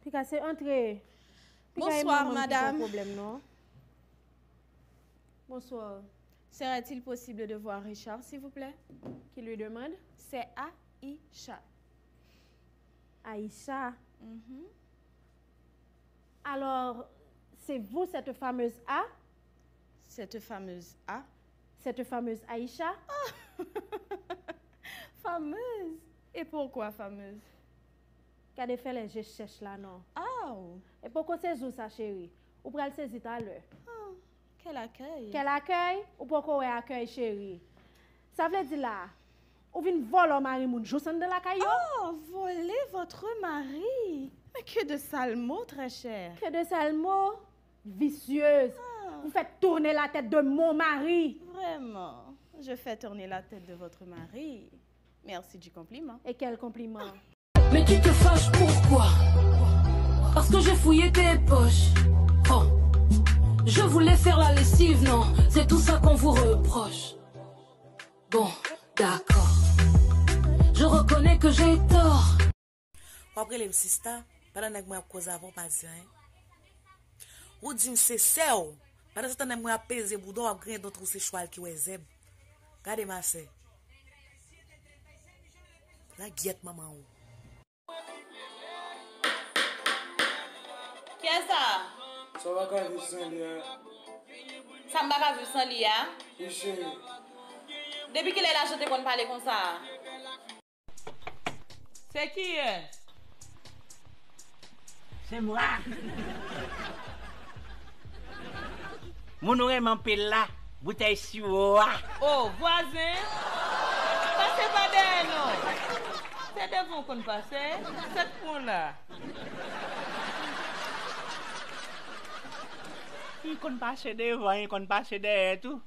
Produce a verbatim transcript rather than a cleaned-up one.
Pika se antre. Pika e manman ki gen pwoblèm non. Bonsoir. Serait-il possible de voir Richard, s'il vous plaît? Qui lui demande? C'est Aïcha. Aïcha. Mhm. Alors, c'est vous cette fameuse A? Cette fameuse A? Cette fameuse Aïcha? Fameuse? Et pourquoi fameuse? Gade fè lè je chèch la non. Aw! E poko sezi w sa cheri. Ou pral sezi talè. Ah, quel accueil! Quel accueil? Ou poko wè akèy cheri. Sa vle di la, ou vin vòlò mari moun jous anndan lakay yo? Oh, voler votre mari! Mais que de sales mots, très cher! Que de sales mots? Visyeuz! Ah. Vous faites tourner la tête de mon mari! Vraiment, je fais tourner la tête de votre mari. Merci du compliment. Et quel compliment? Mais tu te fâches pourquoi? Parce que j'ai fouillé tes poches. Oh, je voulais faire la lessive, non, c'est tout ça qu'on vous reproche. Bon, d'accord. Je reconnais que j'ai tort. W ap rele m sista, pandan nèg mwen ap koze avè w, pa di anyen. Ou di m se sè w, pandan se tan nèg mwen ap peze bouda w, w ap griyen dan w twou se chwal ki wè zèb. Gade masè. Langyèt manman w. Kiyès sa? Sa w pa ka viv san li a. Sa m pa ka viv san li a? Wi, cheri. Depi kilè Lajan te konn pale konsa? Se kiyès? Se mwa. Moun ou renmen anpil la, boutèy siwo a. O, vwazen, pase pa dèyè non. Se devan w konn pase, sa k pran w la? Li konn pase devan, li konn pase dèyè tou.